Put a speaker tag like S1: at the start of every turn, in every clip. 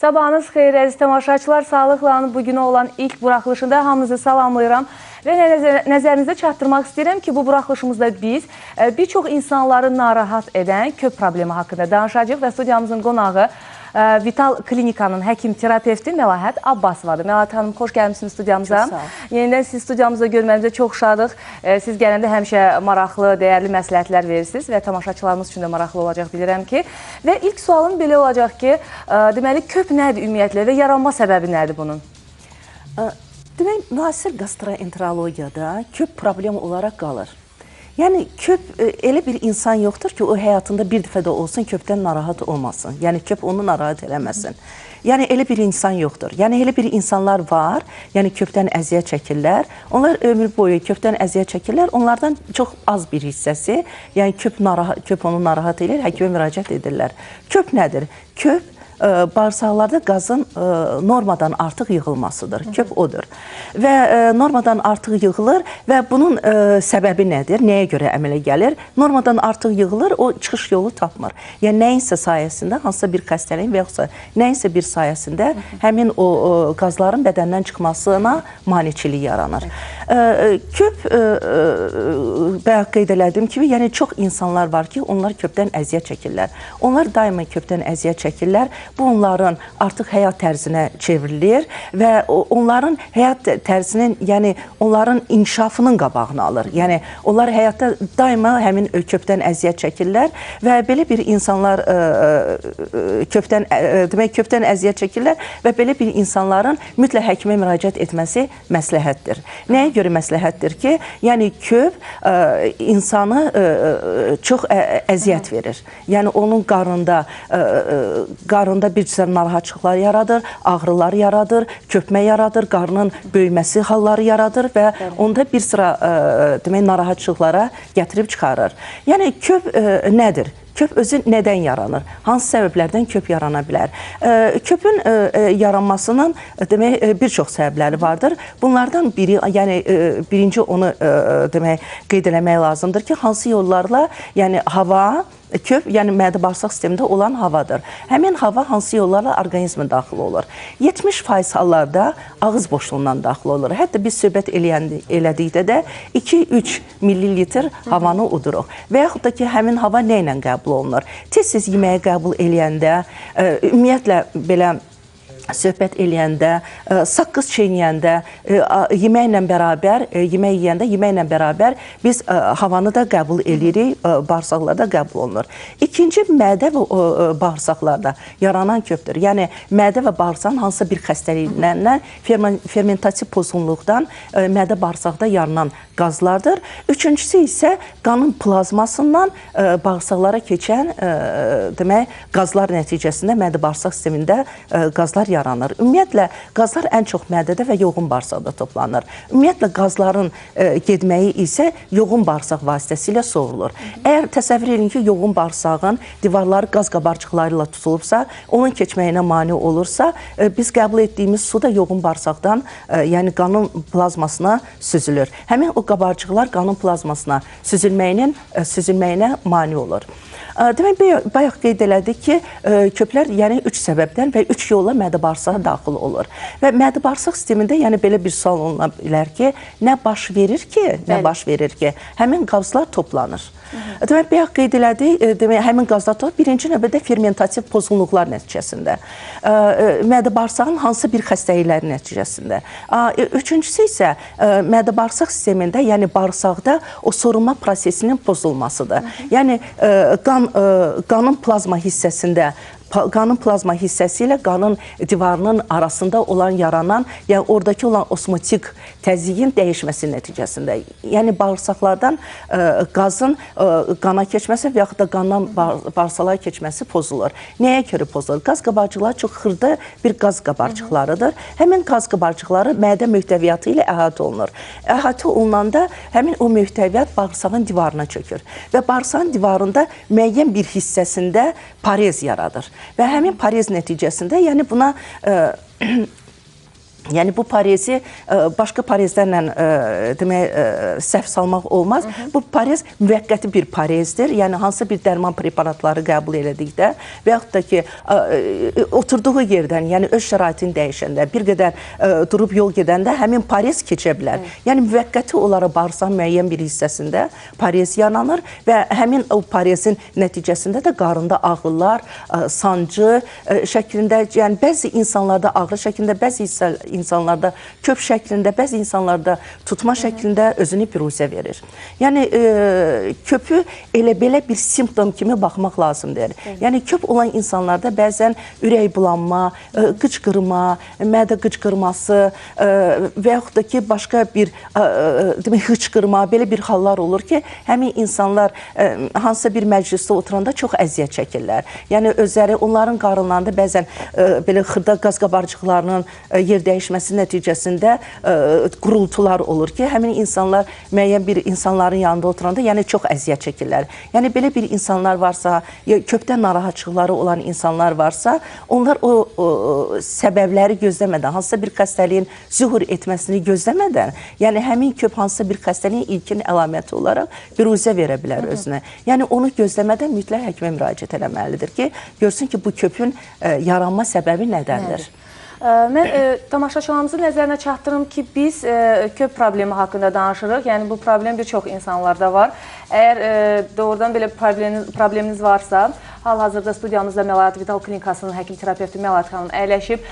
S1: Sabahınız xeyir, əziz tamaşaçılar. Sağlıqla bugünə olan ilk buraxılışında hamınızı salamlayıram. Və nəzərinizə çatdırmaq istəyirəm ki, bu buraxılışımızda biz bir çox insanları narahat edən köp problemi haqqında danışacağıq və studiyamızın qonağı Vital Klinikanın həkim terapevti Məlahət Abbasovadır. Məlahət xanım, xoş gəlmişsiniz studiyamıza. Yenidən siz studiyamızda görməyimizə çox şadıq. Siz gələndə həmişə maraqlı, dəyərli məsləhətlər verirsiniz və tamaşaçılarımız üçün də maraqlı olacaq, bilirəm ki. Və ilk sualım belə olacaq ki, deməli, köp nədir ümumiyyətlə və yaranma səbəbi nədir bunun?
S2: Demək, müasir gastroenterologiyada köp problem olaraq qalır. Yəni, köp elə bir insan yoxdur ki, o həyatında bir dəfə də olsun köpdən narahat olmasın. Yəni, köp onu narahat eləməsin. Yəni, elə bir insan yoxdur. Yəni, elə bir insanlar var, yəni köpdən əziyyət çəkirlər. Onlar ömür boyu köpdən əziyyət çəkirlər. Onlardan çox az bir hissəsi, yəni köp onu narahat eləyir, həkimə müraciət edirlər. Köp nədir? Köp bağırsaqlarda qazın normadan artıq yığılmasıdır. Köp odur. Və normadan artıq yığılır və bunun səbəbi nədir? Nəyə görə əmələ gəlir? Normadan artıq yığılır, o çıxış yolu tapmır. Yəni, nəyinsə sayəsində, hansısa bir xəstəliyin və yoxsa nəyinsə bir sayəsində həmin o qazların bədəndən çıxmasına maneçilik yaranır. Köp, bayaq qeyd elədiyim kimi, yəni çox insanlar var ki, onlar köpdən əziyyət çəkirlər. Onlar daima köpdən əziyyət çəkirlər. Bu, onların artıq həyat tərzinə çevrilir və onların həyat tərzinin, yəni onların inkişafının qabağını alır. Yəni, onlar həyatda daima həmin köpdən əziyyət çəkirlər və belə bir insanlar köpdən əziyyət çəkirlər və belə bir insanların mütləq həkimə müraciət etməsi məsləhətdir. Nəyə görə məsləhətdir ki, yəni köp insanı çox əziyyət verir. Yəni, onun qarnında bir cür narahatçılıqlar yaradır, ağrılar yaradır, köpmə yaradır, qarnın böyüməsi halları yaradır və onda bir sıra demək, narahatçılıqlara gətirib çıxarır. Yəni, köp nədir? Köp özü nədən yaranır? Hansı səbəblərdən köp yarana bilər? Köpün yaranmasının demək, bir çox səbəbləri vardır. Bunlardan biri, yəni birinci onu demək, qeyd eləmək lazımdır ki, hansı yollarla, yəni hava, köp, yəni mədə-bağırsaq sistemində olan havadır. Həmin hava hansı yollarla orqanizmə daxil olur? 70% hallarda ağız boşluğundan daxil olur. Hətta biz söhbət elədikdə də 2-3 millilitr havanı uduruq. Və yaxud da ki, həmin hava nə ilə qəbul olunur? Tez-tez yeməyi qəbul eləyəndə, ümumiyyətlə belə söhbət eləyəndə, saqqız çeynəyəndə, yeməklə bərabər, yemək yeyəndə yeməklə bərabər biz havanı da qəbul eləyirik, bağırsaqlarda qəbul olunur. İkinci, mədə və bağırsaqlarda yaranan köpdür. Yəni, mədə və bağırsağın hansısa bir xəstəliklərlə, fermentativ pozğunluqdan mədə bağırsaqda yaranan qazlardır. Üçüncüsü isə qanın plazmasından bağırsaqlara keçən demək, qazlar nəticəsində mədə bağırsaq sistemində qazlar yaranır. Ümumiyyətlə, qazlar ən çox mədədə və yoğun bağırsaqda toplanır. Ümumiyyətlə, qazların gedməyi isə yoğun bağırsaq vasitəsilə soğurulur. Əgər təsəvvür edin ki, yoğun bağırsağın divarları qaz qabarcıqları ilə tutulubsa, onun keçməyinə mane olursa, biz qəbul etdiyimiz su da yoğun bağırsaqdan, yəni qanın plazmasına süzülür. Həmin o qabarcıqlar qanın plazmasına süzülməyinə mane olur. Demək, bayaq qeyd elədik ki, köplər yəni 3 səbəbdən və 3 yolla mədə-bağırsağa daxil olur. Və mədə-bağırsaq sistemində yəni belə bir sual oluna bilər ki, nə baş verir ki, nə baş verir ki, həmin qazlar toplanır. Demək, bayaq qeyd elədik, demək, həmin qazlar toplanır birinci növbədə fermentativ pozğunluqlar nəticəsində, mədə-bağırsağın hansı bir xəstəlikləri nəticəsində. Üçüncüsü isə mədə-bağırsaq sistemində, yəni bağırsaqda o sorulma prosesinin pozulmasıdır. Yəni, qanın plazma hissəsində, qanın plazma hissəsi ilə qanın divarının arasında olan yaranan, yəni oradakı olan osmotik təzyiqin dəyişməsi nəticəsində. Yəni bağırsaqlardan qazın qana keçməsi və yaxud da qandan bağırsaqlara keçməsi pozulur. Nəyə görə pozulur? Qaz qabarcıqları çox xırda bir qaz qabarcıqlarıdır. Həmin qaz qabarcıqları mədə möhtəviyyatı ilə əhatə olunur. Əhatə olunanda həmin o möhtəviyyat bağırsağın divarına çökür və bağırsağın divarında müəyyən bir hissəsində parez yaradır. Və həmin parez nəticəsində, yəni buna Yəni bu parezi başqa parezlərlə demək səhv salmaq olmaz. Bu parez müvəqqəti bir parezdir. Yəni hansısa bir dərman preparatları qəbul elədikdə və yaxud da ki oturduğu yerdən, yəni öz şəraitini dəyişəndə, bir qədər durub yol gedəndə həmin parez keçə bilər. Yəni müvəqqəti olaraq bağırsağın müəyyən bir hissəsində parez yaranır və həmin o parezin nəticəsində də qarında ağrılar, sancı şəklində, yəni bəzi insanlarda ağrı şəklində, bəzi insanlarda köp şəklində, bəzi insanlarda tutma şəklində özünü biruzə verir. Yəni köpü elə belə bir simptom kimi baxmaq lazımdır. Yəni köp olan insanlarda bəzən ürək bulanma, qıcqırma, mədə qıcqırması və yaxud da ki başqa bir demək hıçqırma, belə bir hallar olur ki, həmin insanlar hansısa bir məclisdə oturanda çox əziyyət çəkirlər. Yəni özləri onların qarınlarında bəzən belə xırda qaz qabarcıqlarının yer dəyişməsi nəticəsində qurultular olur ki, həmin insanlar müəyyən bir insanların yanında oturanda yəni çox əziyyət çəkirlər. Yəni belə bir insanlar varsa, ya köpdən narahatçılıqları olan insanlar varsa, onlar o səbəbləri gözləmədən, hansısa bir xəstəliyin zühur etməsini gözləmədən, yəni həmin köp hansısa bir xəstəliyin ilkin əlaməti olaraq biruzə verə bilər özünə. Yəni onu gözləmədən mütləq həkimə müraciət eləməlidir ki, görsün ki, bu köpün yaranma səbəbi nədəndir.
S1: Mən tamaşaçılarımızın nəzərinə çatdırım ki, biz köp problemi haqqında danışırıq. Yəni bu problem bir çox insanlarda var. Əgər doğrudan belə probleminiz varsa, hal-hazırda studiyamızda Məlayət Vital Klinikasının həkim terapevti Məlayət xanım əyləşib.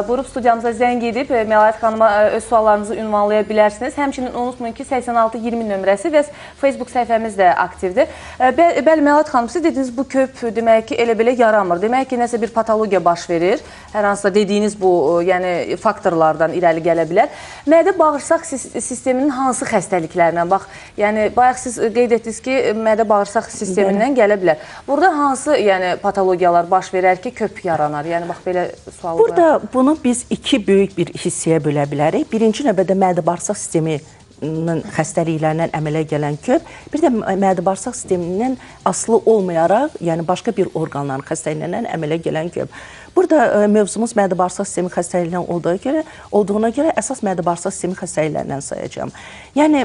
S1: Buyurub studiyamıza zəng edib Məlayət xanıma öz suallarınızı ünvanlaya bilərsiniz. Həmçinin unutmayın ki, 8620 nömrəsi və Facebook səhifəmiz də aktivdir. Bəli, Məlayət xanım, siz dediniz bu köp demək ki, elə belə yaranmır. Demək ki, nəsə bir patologiya baş verir. Hər hansısa dediyiniz bu yəni faktorlardan irəli gələ bilər. Mədə-bağırsaq sisteminin hansı xəstəliklərindən? Bax, yəni bayaq siz qeyd etdiniz ki, mədə-bağırsaq sistemindən gələ bilər. Burada hansı yəni patologiyalar baş verər ki, köp yaranar? Yəni bax belə sual var.
S2: Burada bunu biz iki böyük bir hissəyə bölə bilərik. Birinci növbədə mədə-bağırsaq sisteminin xəstəliklərindən əmələ gələn köp, bir də mədə-bağırsaq sistemindən asılı olmayaraq, yəni başqa bir orqanların xəstəliklərindən əmələ gələn köp. Burada mövzumuz mədə-bağırsaq sistemi xəstəliklərindən olduğuna görə əsas mədə-bağırsaq sistemi xəstəliklərindən sayacağam. Yəni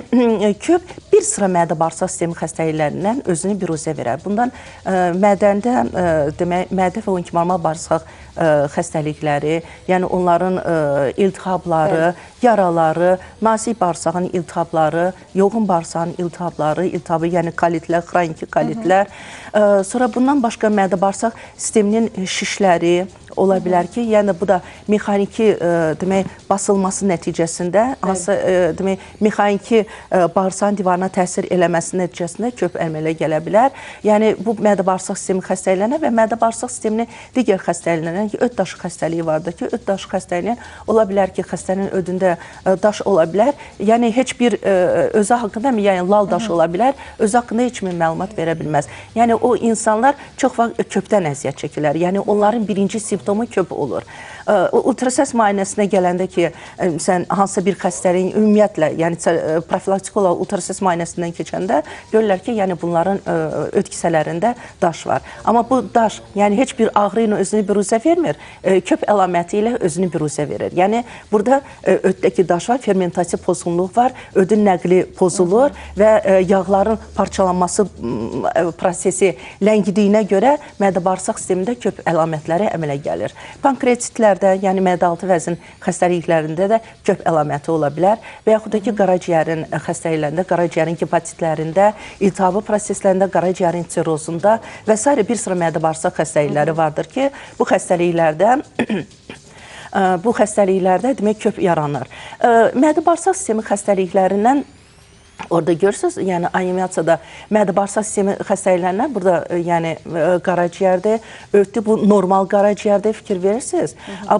S2: köp bir sıra mədə-bağırsaq sistemi xəstəliklərindən özünü biruzə verər. Bundan mədəndə demək, mədə və 12 barmaq bağırsaq xəstəlikləri, yəni onların iltihabları, yaraları, nazik bağırsağın iltihabları, yoğun bağırsağın iltihabları, iltihabı, yəni kolitlər, xroniki kolitlər. Sonra bundan başqa mədə-bağırsaq sisteminin şişləri ola bilər ki, yəni bu da mexaniki demək basılması nəticəsində, hansı demək mexaniki bağırsağın divarına təsir eləməsi nəticəsində köp əmələ gələ bilər. Yəni bu mədə-bağırsaq sistemi xəstəliklərinə və mədə-bağırsaq sisteminin digər xəstəliklərinə, ki, öd daşı xəstəliyi vardır ki, öd daşı xəstəliyi ola bilər ki, xəstənin ödündə daş ola bilər. Yəni heç bir özü haqqında, yəni lal daşı ola bilər, özü haqqında heç bir məlumat verə bilməz. Yəni o insanlar çox vaxt köpdən əziyyət çəkirlər. Yəni onların birinci simptomu köp olur. Ultrasəs müayinəsinə gələndə ki, sən hansısa bir xəstəliyin ümumiyyətlə, yəni profilaktik olaraq ultrasəs müayinəsindən keçəndə görürlər ki, yəni bunların öd kisələrində daş var. Amma bu daş, yəni heç bir ağrı ilə özünü biruzə vermir, köp əlaməti ilə özünü biruzə verir. Yəni burada öddəki daş var, fermentasiya pozğunluğu var, ödün nəqli pozulur və yağların parçalanması prosesi ləngidiyinə görə mədə-bağırsaq sistemində köp əlamətləri əmələ gəlir. Pankreatitlərdə, yəni mədə-altı vəzin xəstəliklərində də köp əlaməti ola bilər və yaxud da ki, qaraciyərin xəstəliklərində, qaraciyərin hepatitlərində, iltihabı proseslərində, qaraciyərin sirrozunda və s. bir sıra mədə-bağırsaq xəstəlikləri vardır ki, bu xəstəliklərdə demək köp yaranır. Mədə-bağırsaq sistemi xəstəliklərindən orada görürsünüz, yəni animasiyada mədə-bağırsaq sistemi xəstəliklərindən burada yəni qaraciyərdə, ötdü, bu normal qaraciyərdə fikir verirsiniz.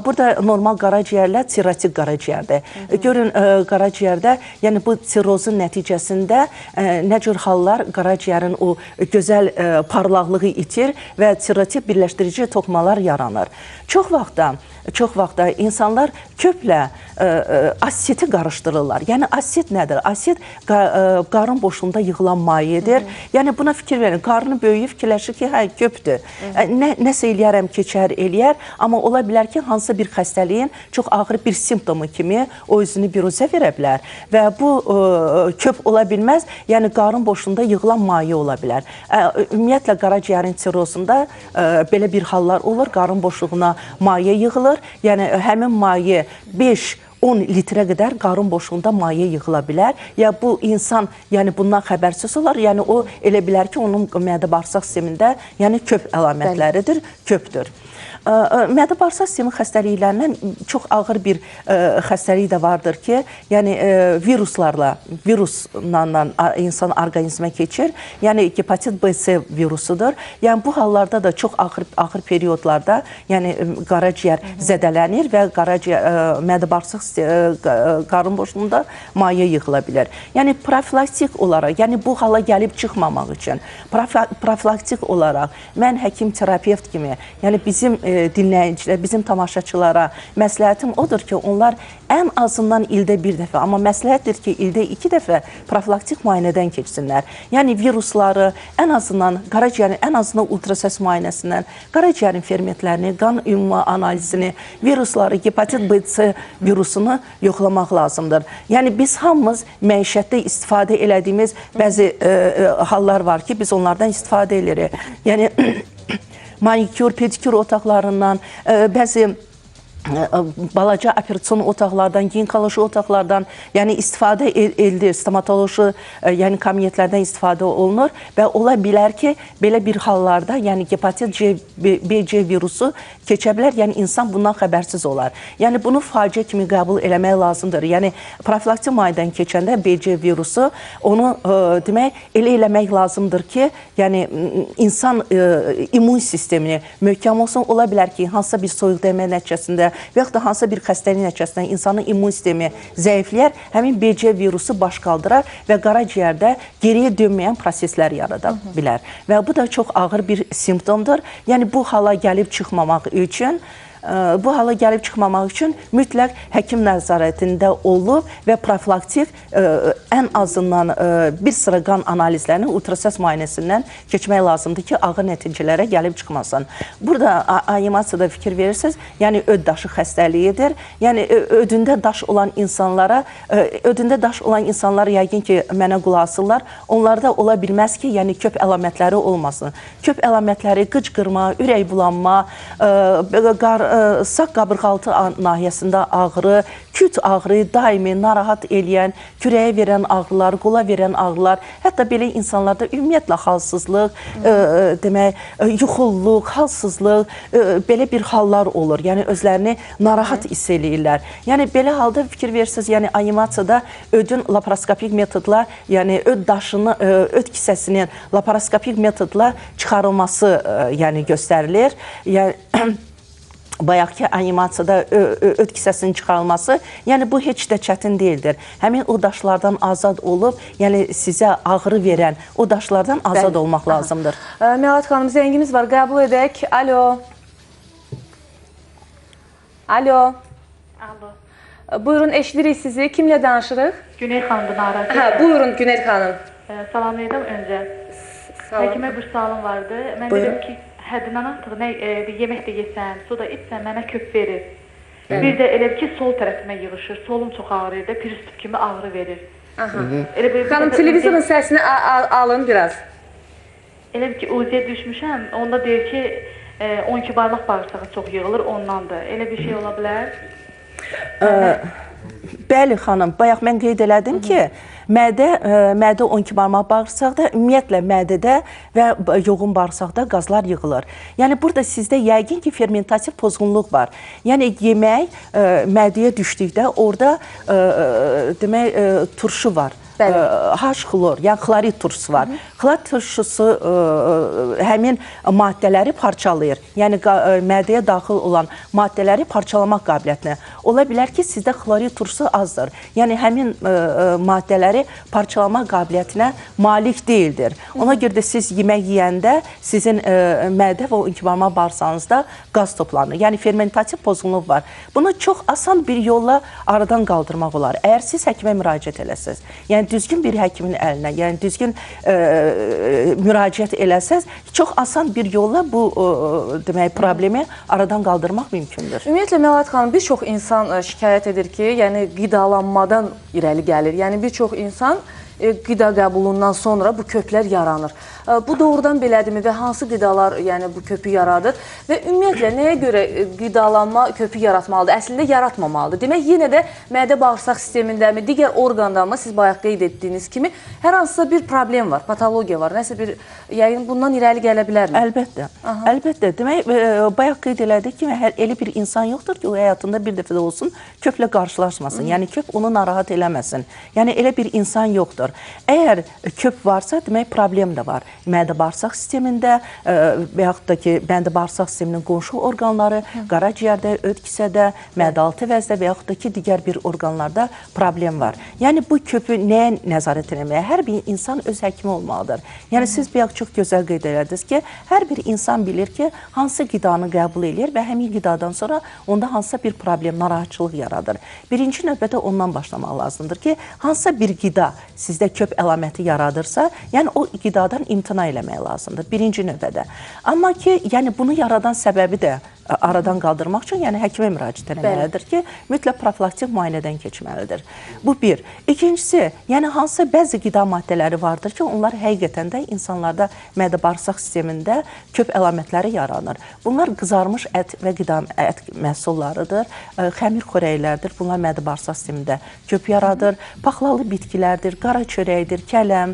S2: Burada normal qaraciyərlər sirrotik qaraciyərdə. Görün qaraciyərdə, yəni bu sirrozun nəticəsində nə cür hallar qaraciyərin o gözəl parlaqlığı itir və sirrotik birləşdirici toxumalar yaranır. Çox vaxtda insanlar köplə asiti qarışdırırlar. Yəni asit nədir? Asit qarın boşluğunda yığılan mayedir. Yəni buna fikir verin. Qarnı böyüyür, fikirləşir ki, hə, köpdür. Nəsə eləyərəm, keçər, eləyər. Amma ola bilər ki, hansısa bir xəstəliyin çox ağır bir simptomu kimi o özünü biruzə verə bilər. Və bu köp ola bilməz. Yəni qarın boşluğunda yığılan maye ola bilər. Ümumiyyətlə, qaraciyərin sirrozunda belə bir hallar olur. Qarın boşluğuna maye yığılır. Yəni həmin maye 5-10 litrə qədər qarın boşluğunda maye yığıla bilər. Ya bu insan, yəni bundan xəbərsiz olar, yəni o elə bilər ki, onun mədə-bağırsaq sistemində, yəni köp əlamətləridir, köpdür. Mədə-bağırsaq sistemi xəstəliklərindən çox ağır bir xəstəlik də vardır ki, yəni viruslarla, virusla insan orqanizmə keçir. Yəni hepatit B, C virusudur. Yəni bu hallarda da çox ağır periodlarda, yəni qaraciyər zədələnir və qaraciyər mədə-bağırsaq qarın boşluğunda maye yığıla bilər. Yəni profilaktik olaraq, yəni bu hala gəlib çıxmamaq üçün profilaktik olaraq mən həkim terapevt kimi, yəni bizim dinləyicilər, bizim tamaşaçılara məsləhətim odur ki, onlar ən azından ildə bir dəfə, amma məsləhətdir ki, ildə 2 dəfə profilaktik müayinədən keçsinlər. Yəni virusları ən azından qaraciyərin ən azından ultrasəs müayinəsindən, qaraciyərin fermentlərini, qan ümumi analizini, virusları, hepatit B, C virusunu yoxlamaq lazımdır. Yəni biz hamımız məişətdə istifadə elədiyimiz bəzi hallar var ki, biz onlardan istifadə edirik. Yəni manikür, pedikür otaqlarından, bəzi balaca operasiyon otaqlardan, ginekoloji otaqlardan, yəni istifadə edilir, stomatoloji, yəni kabinetlərdən istifadə olunur və ola bilər ki, belə bir hallarda, yəni hepatit C, B, C virusu keçə bilər, yəni insan bundan xəbərsiz olar. Yəni bunu faciə kimi qəbul eləmək lazımdır. Yəni profilaktik müayinədən keçəndə B, C virusu onu demək elə eləmək lazımdır ki, yəni insan immun sistemini möhkəm olsun. Ola bilər ki, hansısa bir soyuq dəymə nəticəsində və yaxud da hansısa bir xəstəlik nəticəsində insanın immun sistemi zəifləyər, həmin BC virusu baş qaldırar və qaraciyərdə geriyə dönməyən proseslər yarada bilər. Və bu da çox ağır bir simptomdur. Yəni bu hala gəlib çıxmamaq üçün mütləq həkim nəzarətində olub və profilaktik ən azından bir sıra qan analizlərini ultrasəs müayinəsindən keçmək lazımdır ki, ağır nəticələrə gəlib çıxmasın. Burada animasiyada fikir verirsiniz, yəni öd daşı xəstəliyidir. Yəni ödündə daş olan insanlara, yəqin ki, mənə qulaq asırlar. Onlarda ola bilməz ki, yəni köp əlamətləri olmasın. Köp əlamətləri qıcqırma, ürək bulanma, sağ qabırğaltı nahiyəsində ağrı, küt ağrı, daimi narahat eləyən, kürəyə verən ağrılar, qola verən ağrılar, hətta belə insanlarda ümumiyyətlə halsızlıq, demək, yuxulluq, halsızlıq, belə bir hallar olur. Yəni özlərini narahat hiss eləyirlər. Yəni belə halda fikir verirsiniz, yəni animasiyada ödün laparoskopik metodla, yəni öd daşını, öd kisəsinin laparoskopik metodla çıxarılması, yəni göstərilir. Yəni bayaqki animasiyada öd kisəsinin çıxarılması, yəni bu heç də çətin deyildir. Həmin o daşlardan azad olub, yəni sizə ağrı verən o daşlardan azad olmaq lazımdır.
S1: Məlahət xanım, zəngimiz var, qəbul edək. Alo. Alo.
S3: Alo.
S1: Buyurun, eşidirik sizi. Kimlə danışırıq?
S3: Günel xanımdır, narazı.
S1: Hə, buyurun Günel xanım.
S3: Salamlaydım öncə. Həkimə bir sualım vardı. Mən dedim ki, həddindən artıq yemək də yesəm, su da içsəm, mənə köp verir. Bir də elə ki, sol tərəfimə yığışır, solum çox ağrıyır da, pristup kimi ağrı verir.
S1: Xanım, televizorun səsini alın biraz.
S3: Elə ki, UZ-yə düşmüşəm, onda deyir ki, 12 barmaq bağırsağı çox yığılır, ondandır. Elə bir şey ola bilər?
S2: Bəli, xanım, bayaq mən qeyd elədim ki, mədə 12 barmaq bağırsaqda, ümumiyyətlə mədədə və yoğun bağırsaqda qazlar yığılır. Yəni, burada sizdə yəqin ki, fermentativ pozğunluq var. Yəni, yemək mədəyə düşdükdə orada demək, turşu var. H-xlor, yəni xlorid turşusu var. Xlorid turşusu həmin maddələri parçalayır. Yəni mədəyə daxil olan maddələri parçalamaq qabiliyyətinə. Ola bilər ki, sizdə xlorid turşusu azdır. Yəni həmin maddələri parçalamaq qabiliyyətinə malik deyildir. Ona görə də siz yemək yeyəndə sizin mədə və 12 barmaq bağırsağınızda qaz toplanır. Yəni fermentativ pozğunluq var. Bunu çox asan bir yolla aradan qaldırmaq olar. Əgər siz həkimə müraciət eləsiniz, yəni Yəni düzgün bir həkimin əlinə, yəni düzgün müraciət eləsəz, çox asan bir yolla bu demək problemi aradan qaldırmaq mümkündür.
S1: Ümumiyyətlə Məlahət xanım, bir çox insan şikayət edir ki, yəni qidalanmadan irəli gəlir. Yəni bir çox insan qida qəbulundan sonra bu köplər yaranır. Bu doğrudan belədirmi və hansı qidalar yəni bu köpü yaradır və ümumiyyətlə nəyə görə qidalanma köpü yaratmalıdır? Əslində yaratmamalıdır. Demək yenə də mədə-bağırsaq sistemindəmi, digər orqandamı siz bayaq qeyd etdiyiniz kimi hər hansısa bir problem var, patologiya var, nəsə bir, yəni bundan irəli gələ bilərmi?
S2: Əlbəttə. Aha. Əlbəttə. Demək bayaq qeyd elədik ki, elə bir insan yoxdur ki, o həyatında bir dəfə də olsun köplə qarşılaşmasın. Yəni köp onu narahat eləməsin. Yəni elə bir insan yoxdur. Əgər köp varsa, demək problem də var. Mədə-bağırsaq sistemində və yaxud da ki, mədə-bağırsaq sisteminin qonşu orqanları, qaraciyərdə, öd kisədə, mədə-altı vəzdə və yaxud da ki, digər bir orqanlarda problem var. Yəni bu köpü nəyə nəzarət eləməyə? Hər bir insan öz həkimi olmalıdır. Yəni siz bayaq çox gözəl qeyd elədiniz ki, hər bir insan bilir ki, hansı qidanı qəbul eləyir və həmin qidadan sonra onda hansısa bir problem, narahatçılıq yaradır. Birinci növbədə ondan başlamaq lazımdır ki, hansısa bir qida sizdə köp əlaməti yaradırsa, yəni o qidadan imtina eləmək lazımdır birinci növbədə. Amma ki, yəni bunu yaradan səbəbi də aradan qaldırmaq üçün, yəni həkimə müraciət eləməlidir ki, mütləq profilaktik müayinədən keçməlidir. Bu bir. İkincisi, yəni hansısa bəzi qida maddələri vardır ki, onlar həqiqətən də insanlarda mədə-bağırsaq sistemində köp əlamətləri yaranır. Bunlar qızarmış ət və qida ət məhsullarıdır, xəmir xörəklərdir, bunlar mədə-bağırsaq sistemində köp yaradır, paxlalı bitkilərdir, qara çörəkdir, kələm,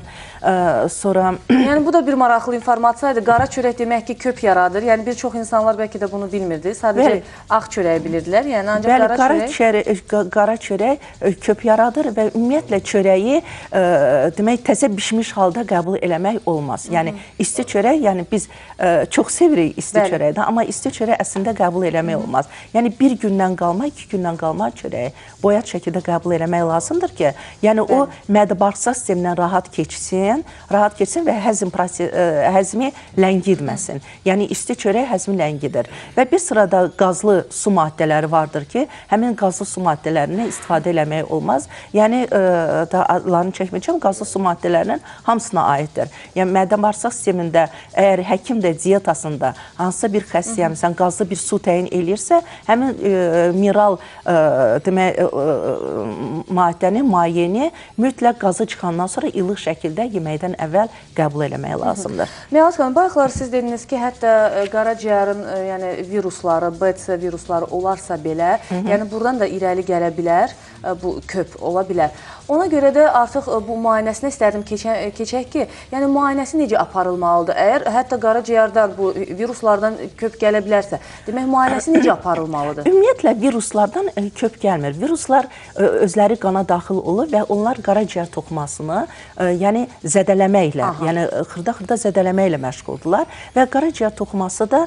S2: sonra...
S1: Yəni bu da bir maraqlı informasiyadır. Qara çörək demək ki, köp yaradır. Yəni bir çox insanlar bəlkə də bunu bilmirdi. Sadəcə ağ çörəyi bilirdilər. Yəni ancaq qara çörək... Qara çörək köp yaradır və ümumiyyətlə çörəyi demək təzə bişmiş halda qəbul eləmək olmaz. Yəni isti çörək, yəni biz çox sevirik isti çörəkdə, amma isti çörək əslində qəbul eləmək olmaz. Yəni bir gündən qalma, iki gündən qalma çörəyi boyat şəkildə qəbul eləmək lazımdır ki, yəni o mədə-bağırsaq sistemindən rahat keçsin, rahat keçsin və həzmi ləngitməsin. Yəni isti çörək həzmi ləngidir. Və bir sırada qazlı su maddələri vardır ki, həmin qazlı su maddələrindən istifadə eləmək olmaz. Yəni adlarını çəkməyəcəm, qazlı su maddələrinin hamısına aiddir. Yəni mədə-bağırsaq sistemində əgər həkim də dietasında hansısa bir xəstəyə məsələn qazlı bir su təyin eləyirsə, həmin mineral demək maddəni, mayeni mütləq qazı çıxandan sonra ilıq şəkildə yeməkdən əvvəl qəbul eləmək lazımdır. Məlahət xanım, bayaqlar siz dediniz ki, hətta qaraciyərin yəni virusları, B, C virusları olarsa belə, yəni buradan da irəli gələ bilər, bu köp ola bilər. Ona görə də artıq bu müayinəsinə istərdim keçək ki, yəni müayinəsi necə aparılmalıdır? Əgər hətta qaraciyərdən, bu viruslardan köp gələ bilərsə, demək müayinəsi necə aparılmalıdır?
S2: Ümumiyyətlə viruslardan köp gəlmir. Viruslar özləri qana daxil olur və onlar qaraciyər toxumasını, yəni zədələməklə, yəni xırda-xırda zədələməklə məşğuldurlar və qaraciyər toxuması da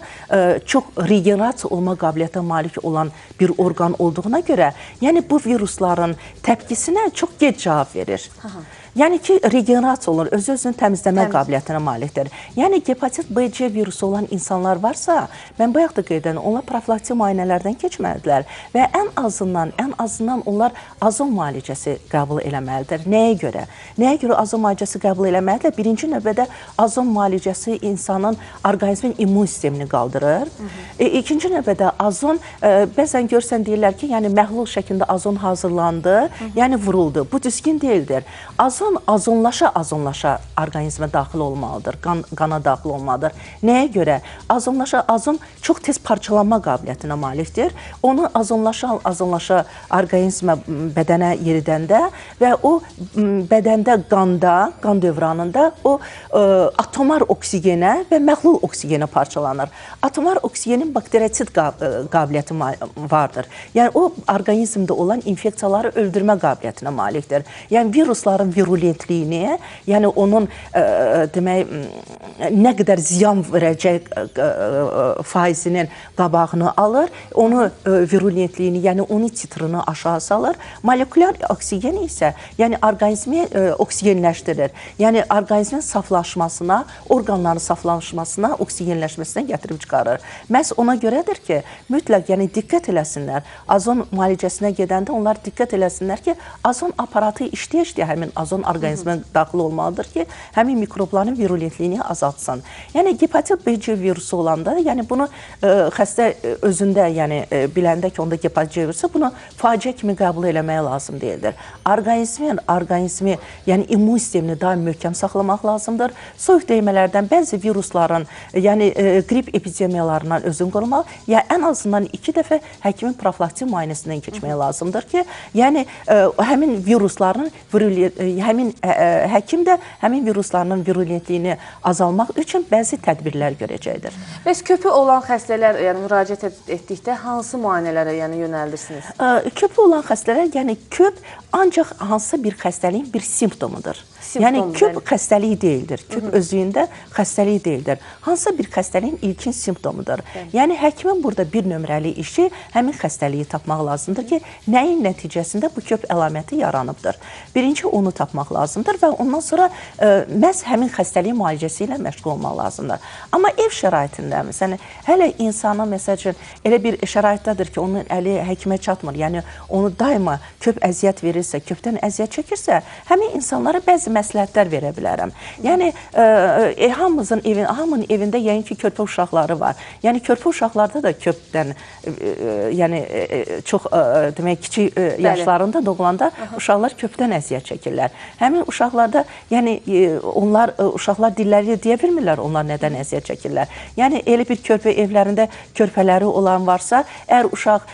S2: çox regenerasiya olma qabiliyyətinə malik olan bir orqan olduğuna görə, yəni bu virusların təpkisinə çox gec cavab verir. Aha. Yəni ki, regenerasiya olur, öz-özünü təmizləmə qabiliyyətinə malikdir. Yəni hepatit B, C virusu olan insanlar varsa, mən bayaq da qeyd edirəm, onlar profilaktik müayinələrdən keçməlidirlər və ən azından onlar azon müalicəsi qəbul eləməlidir. Nəyə görə? Nəyə görə azon müalicəsi qəbul eləməlidirlər? Birinci növbədə azon müalicəsi insanın orqanizmin immun sistemini qaldırır. İkinci növbədə azon, bəzən görsən deyirlər ki, yəni məhlul şəklində azon hazırlandı, yəni vuruldu. Bu düzgün deyildir. Azon azonlaşa-azonlaşa orqanizmə daxil olmalıdır, qana daxil olmalıdır. Nəyə görə? Azonlaşa-azon çox tez parçalanma qabiliyyətinə malikdir. Onu azonlaşa-azonlaşa orqanizmə, bədənə yeridəndə və o bədəndə qanda, qan dövranında o atomar oksigenə və məhlul oksigenə parçalanır. Atomar oksigenin bakterisid qabiliyyəti vardır. Yəni o orqanizmdə olan infeksiyaları öldürmə qabiliyyətinə malikdir. Yəni virusların virulentliyini, yəni onun demək nə qədər ziyan verəcək faizinin qabağını alır, onu virulentliyini, yəni onun titrını aşağı salır. Molekulyar oksigen isə, yəni orqanizmi oksigenləşdirir. Yəni orqanizmin saflaşmasına, orqanların saflaşmasına, oksigenləşməsinə gətirib çıxarır. Məhz ona görədir ki, mütləq yəni diqqət eləsinlər. Azon müalicəsinə gedəndə onlar diqqət eləsinlər ki, azon aparatı işləyə-işləyə həmin azon virusun orqanizmə daxil olmalıdır ki, həmin mikrobların virulentliyini azaltsın. Yəni hepatit B-C virusu olanda, yəni bunu xəstə özündə, yəni biləndə ki, onda hepatit C virusu, bunu faciə kimi qəbul eləmək lazım deyildir. Orqanizmi, yəni immun sistemini daim möhkəm saxlamaq lazımdır. Soyuq dəymələrdən, bəzi virusların, yəni qrip epidemiyalarından özünü qorumaq, ya ən azından 2 dəfə həkimin profilaktik müayinəsindən keçmək lazımdır ki, yəni həmin virusların, həmin həkim də həmin virusların virulentliyini azalmaq üçün bəzi tədbirlər görəcəkdir.
S1: Bəs köpü olan xəstələr, yəni müraciət etdikdə hansı müayinələrə yəni yönəldirsiniz?
S2: Köpü olan xəstələr, yəni köp ancaq hansısa bir xəstəliyin bir simptomudur. Yəni köp xəstəlik deyildir. Köp özlüyündə xəstəlik deyildir. Hansısa bir xəstəliyin ilkin simptomudur. Yəni həkimin burada bir nömrəli işi həmin xəstəliyi tapmaq lazımdır ki, nəyin nəticəsində bu köp əlaməti yaranıbdır. Birinci onu tapmaq lazımdır və ondan sonra məhz həmin xəstəliyin müalicəsi ilə məşğul olmaq lazımdır. Amma ev şəraitində, məsələn, hələ insana məsəl üçün elə bir şəraitdədir ki, onun əli həkimə çatmır. Yəni onu daima köp əziyyət verirsə, köpdən əziyyət çəkirsə, həmin insanlara bəzi məsləhətlər verə bilərəm. Yəni hamının evində yəqin ki, körpə uşaqları var. Yəni körpə uşaqlarda da köpdən, yəni çox demək kiçik yaşlarında doğulanda uşaqlar köpdən əziyyət çəkirlər. Həmin uşaqlarda, yəni onlar uşaqlar dilləri deyə bilmirlər onlar nədən əziyyət çəkirlər. Yəni elə bir körpə evlərində körpələri olan varsa, əgər uşaq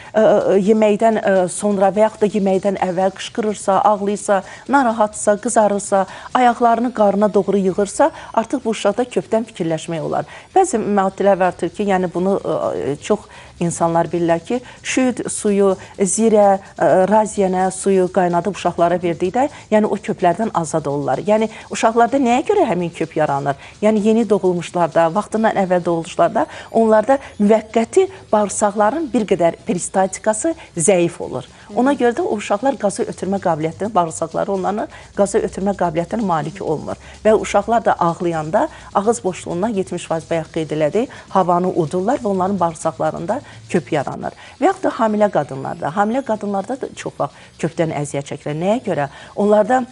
S2: yeməkdən sonra və yaxud da yeməkdən əvvəl qışqırırsa, ağlayırsa, narahatsa, qızarırsa, ayaqlarını qarına doğru yığırsa, artıq bu uşaqda köpdən fikirləşmək olar. Bəzi maddələr vardır ki, yəni bunu çox insanlar bilirlər ki, şüd suyu, zirə, raziyənə suyu qaynadıb uşaqlara verdikdə, yəni o köplərdən azad olurlar. Yəni uşaqlarda nəyə görə həmin köp yaranır? Yəni yeni doğulmuşlarda, vaxtından əvvəl doğulmuşlarda onlarda müvəqqəti bağırsaqların bir qədər peristaltikası zəif olur. Ona görə də o uşaqlar qazı ötürmə qabiliyyətinə, bağırsaqları onların qazı ötürmə qabiliyyətinə malik olmur. Və uşaqlar da ağlayanda ağız boşluğundan 70% bayaq qeyd elədik, havanı udurlar və onların bağırsaqlarında köp yaranır. Və yaxud da hamilə qadınlarda. Hamilə qadınlarda da çox vaxt köpdən əziyyət çəkirlər. Nəyə görə? Onlarda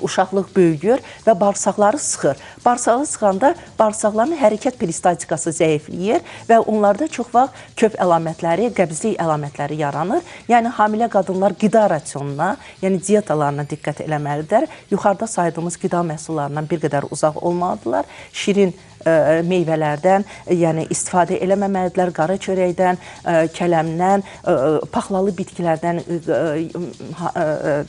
S2: uşaqlıq böyüyür və bağırsaqları sıxır. Bağırsağı sıxanda bağırsaqların hərəkət peristaltikası zəifləyir və onlarda çox vaxt köp əlamətləri, qəbizlik əlamətləri yaranır. Yəni hamilə qadınlar qida rasionuna, yəni diyetalarına diqqət eləməlidirlər. Yuxarıda saydığımız qida məhsullarından bir qədər uzaq olmalıdırlar. Şirin meyvələrdən, yəni istifadə eləməməlidirlər, qara çörəkdən, kələmdən, paxlalı bitkilərdən,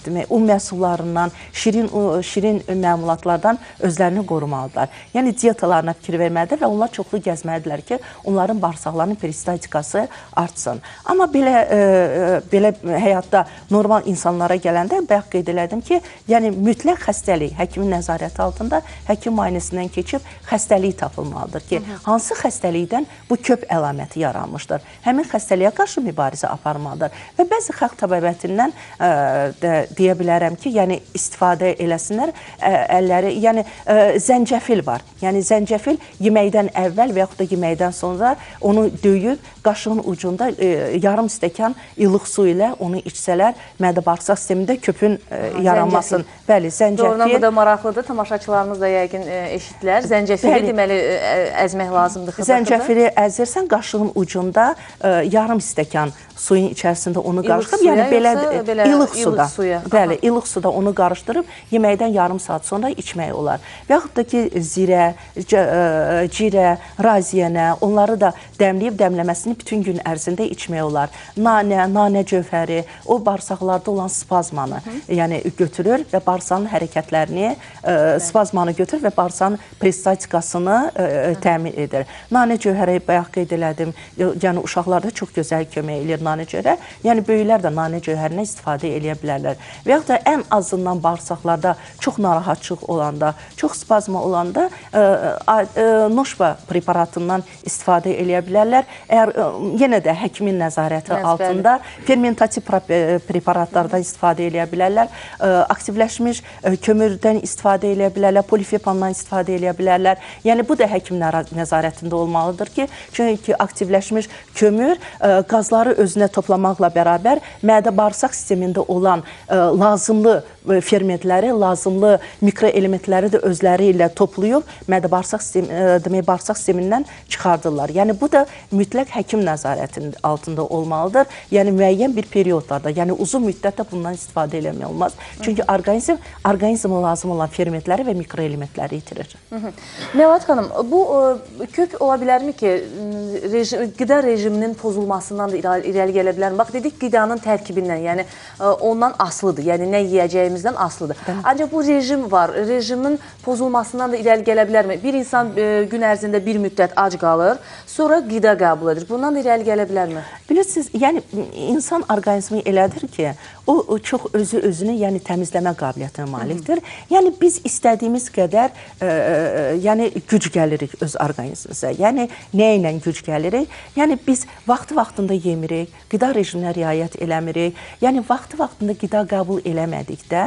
S2: demək, un məhsullarından, şirin məmulatlardan özlərini qorumalıdırlar. Yəni diyetalarına fikir verməlidirlər və onlar çoxlu gəzməlidirlər ki, onların bağırsaqlarının peristaltikası artsın. Amma belə həyatda normal insanlara gələndə bayaq qeyd elədim ki, yəni mütləq xəstəlik həkimin nəzarəti altında, həkim müayinəsindən keçib xəstəlik tapılmalıdır ki, hansı xəstəlikdən bu köp əlaməti yaranmışdır. Həmin xəstəliyə qarşı mübarizə aparmalıdır. Və bəzi xalq təbabətindən də deyə bilərəm ki, yəni istifadə eləsinlər əlləri, yəni zəncəfil var. Yəni zəncəfil yeməkdən əvvəl və yaxud da yeməkdən sonra onu döyüb qaşığın ucunda yarım stəkan ilıq su ilə onu içsələr, mədə-bağırsaq sistemində köpün yaranmasın. Bəli, zəncəfil.
S1: Doğrudan bu da maraqlıdır. Tamaşaçılarımız da yəqin eşitdilər. Zəncəfili deməli əzmək lazımdır.
S2: Zəncəfili əzirsən, qaşığın ucunda yarım stəkan suyun içərisində onu qarışdırıb, yəni belə ilıq suda. Bəli, ilıq suda onu qarışdırıb yeməkdən yarım saat sonra içmək olar. Və yaxud da ki, zirə, cirə, raziyənə, onları da dəmləyib dəmləməsini bütün gün ərzində içmək olar. Nanə, nanə cövhəri, o bağırsaqlarda olan spazmanı, yəni götürür və bağırsağın hərəkətlərini, spazmanı götürür və bağırsağın peristaltikasını təmin edir. Nanə cövhəri bayaq qeyd elədim, yəni uşaqlarda çox gözəl kömək eləyir nanə cövhərə. Yəni böyüklər də nanə cövhərinə istifadə eləyə bilərlər. Və yaxud da ən azından bağırsaqlarda çox narahatçılıq olanda, çox spazma olanda noşba preparatından istifadə eləyə bilərlər. Əgər yenə də həkimin nəzarəti altında fermentativ preparatlardan istifadə eləyə bilərlər, aktivləşmiş kömürdən istifadə eləyə bilərlər, polifepandan istifadə eləyə bilərlər. Yəni bu da həkim nəzarətində olmalıdır ki, çünki aktivləşmiş kömür qazları özünə özünə toplamaqla bərabər mədə-bağırsaq sistemində olan lazımlı fermentləri, lazımlı mikroelementləri də özləri ilə toplayıb mədə-bağırsaq sistemi, demək, bağırsaq sistemindən çıxardırlar. Yəni bu da mütləq həkim nəzarətinin altında olmalıdır. Yəni müəyyən bir periodlarda, yəni uzun müddətdə bundan istifadə eləmək olmaz. Çünki orqanizmə lazım olan fermentləri və mikroelementləri itirir.
S1: Məlahət xanım, bu kök ola bilərmi ki, qida rejiminin pozulmasından da irəli gələ bilərmi? Bax, dedik qidanın tərkibindən, yəni ondan asılıdır, yəni nə yeyəcəyimizdən asılıdır. Ancaq bu rejim var, rejimin pozulmasından da irəli gələ bilərmi? Bir insan gün ərzində bir müddət ac qalır, sonra qida qəbul edir. Bundan da irəli gələ bilərmi?
S2: Bilirsiniz, yəni insan orqanizmi elədir ki, o çox özü özünü yəni təmizləmə qabiliyyətinə malikdir. Yəni biz istədiyimiz qədər yəni güc gəlirik öz orqanizmimizə. Yəni nə ilə güc gəlirik? Yəni biz vaxtı-vaxtında yemirik, qida rejiminə riayət eləmirik. Yəni vaxtı-vaxtında qida qəbul eləmədikdə,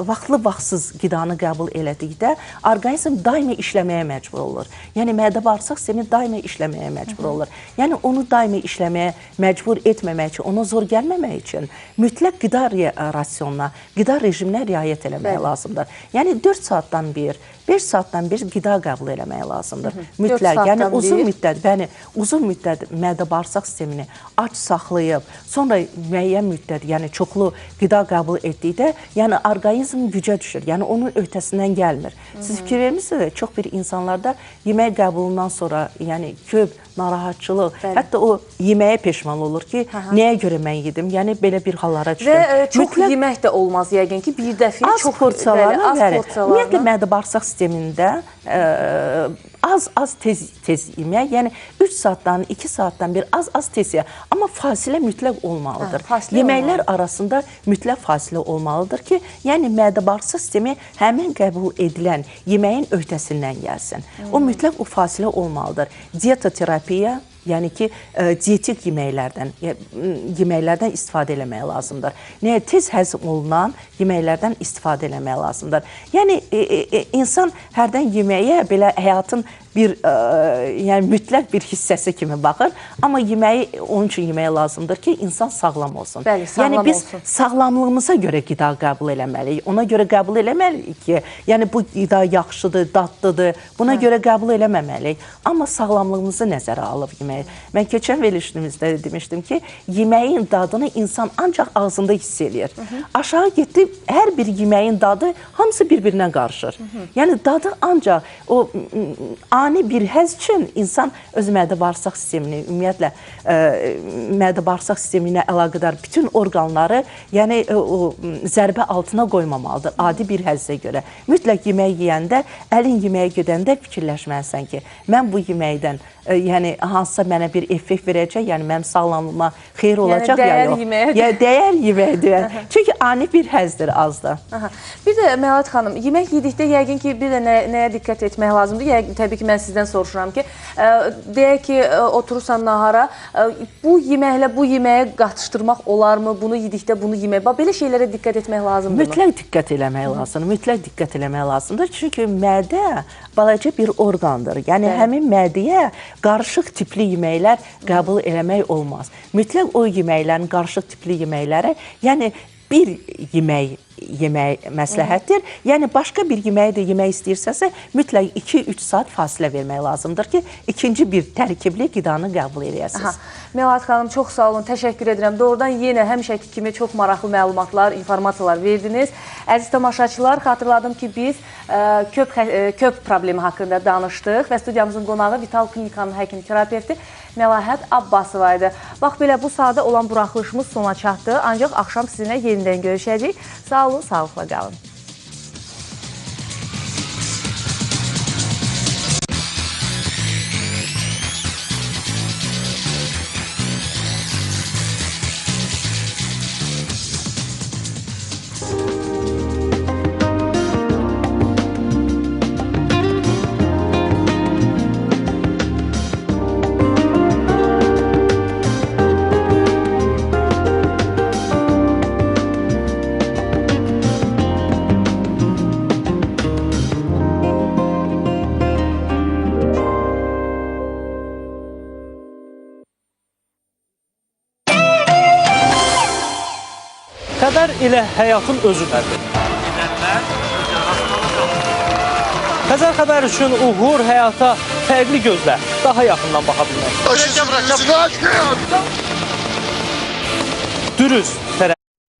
S2: vaxtlı-vaxtsız qidanı qəbul elədikdə orqanizm daima işləməyə məcbur olur. Yəni mədə-bağırsaq sistemi daima işləməyə məcbur olur. Yəni onu daima işləməyə məcbur etməmək üçün, ona zor gəlməmək üçün mütləq qida rasionuna, qida rejiminə riayət eləmək lazımdır. Yəni 4 saatdan bir, 5 saatdan bir qida qəbul eləmək lazımdır. Mütləq, yəni uzun müddət, yəni uzun müddət mədə-bağırsaq sistemini aç saxlayıb, sonra müəyyən müddət, yəni çoxlu qida qəbul etdikdə, yəni orqanizm gücə düşür, yəni onun öhdəsindən gəlmir. Siz fikir vermişsiniz, çox bir insanlarda yemək qəbulundan sonra, yəni köp, narahatçılıq, hətta o yeməyə peşman olur ki, nəyə görə mən yedim, yəni belə bir hallara düşür.
S1: Və çox yemək də olmaz yəqin ki, bir dəfə
S2: çox porsiyalarla, ümumiyyətlə mədə-bağırsaq sistemində az-az tez yemək, yəni 3 saatdan, 2 saatdan bir az-az tez yemək. Amma fasilə mütləq olmalıdır. Yeməklər arasında mütləq fasilə olmalıdır ki, yəni mədə-bağırsaq sistemi həmin qəbul edilən yeməyin öhdəsindən gəlsin. O mütləq o fasilə olmalıdır. Diyetoterapiya, yəni ki, dietik yeməklərdən istifadə eləmək lazımdır. Nəyə tez həzm olunan yeməklərdən istifadə eləmək lazımdır. Yəni insan hərdən yeməyə belə həyatın bir yəni mütləq bir hissəsi kimi baxır, amma yeməyi onun üçün yeməyə lazımdır ki, insan sağlam olsun.
S1: Bəli, sağlam
S2: yəni biz
S1: olsun.
S2: Sağlamlığımıza görə qida qəbul eləməliyik. Ona görə qəbul eləməliyik ki, yəni bu qida yaxşıdır, dadlıdır. Buna görə qəbul eləməməliyik. Amma sağlamlığımızı nəzərə alıb yeməyi. Mən keçən verilişimizdə demişdim ki, yeməyin dadını insan ancaq ağzında hiss eləyir. Aşağı getdi, hər bir yeməyin dadı hamısı bir-birinə qarışır. Yəni dadı ancaq o ani bir həzz üçün insan öz mədə-bağırsaq sistemini, ümumiyyətlə mədə-bağırsaq sistemi ilə əlaqədar bütün orqanları, yəni o zərbə altına qoymamalıdır adi bir həzzə görə. Mütləq yemək yeyəndə, əlin yeməyə gedəndə fikirləşməlisən ki, mən bu yeməkdən, yəni hansısa mənə bir effekt verəcək, yəni mənim sağlamlığıma xeyir olacaq ya yox. Yəni dəyər yeməyə deyər. Çünki ani bir həzzdir azda.
S1: Bir də Məlahət xanım, yemək yedikdə yəqin ki, bir də nəyə diqqət etmək lazımdır? Yəqin, təbii ki, mən sizdən soruşuram ki, deyək ki, oturursan nahara, bu yeməklə bu yeməyə qatışdırmaq olarmı? Bunu yedikdə bunu yemək. Bax, belə şeylərə diqqət etmək lazımdır mı?
S2: Mütləq diqqət eləmək lazımdır. Mütləq diqqət eləmək lazımdır. Çünki mədə balaca bir orqandır. Yəni həmin mədəyə qarışıq tipli yeməklər qəbul eləmək olmaz. Mütləq o yeməklərin, qarışıq tipli yeməkləri, yəni bir yemək yemək məsləhətdir. Yəni başqa bir yeməyi də yemək istəyirsənsə, mütləq 2-3 saat fasilə vermək lazımdır ki, ikinci bir tərkibli qidanı qəbul eləyəsiniz.
S1: Məlahət xanım, çox sağ olun, təşəkkür edirəm. Doğrudan yenə həmişəki kimi çox maraqlı məlumatlar, informasiyalar verdiniz. Əziz tamaşaçılar, xatırladım ki, biz köp problemi haqqında danışdıq və studiyamızın qonağı Vital Klinikanın həkim terapevti Məlahət Abbasova idi. Bax, belə bu sadə olan buraxılışımız sona çatdı. Ancaq axşam sizinlə yenidən görüşəcəyik. Sağ olun, sağlıqla qalın.
S4: Xəbər elə həyatın özüdədir. Xəzər xəbər üçün uğur həyata fərqli gözlə, daha yaxından baxa bilmək. Dürüst, tərəfsiz.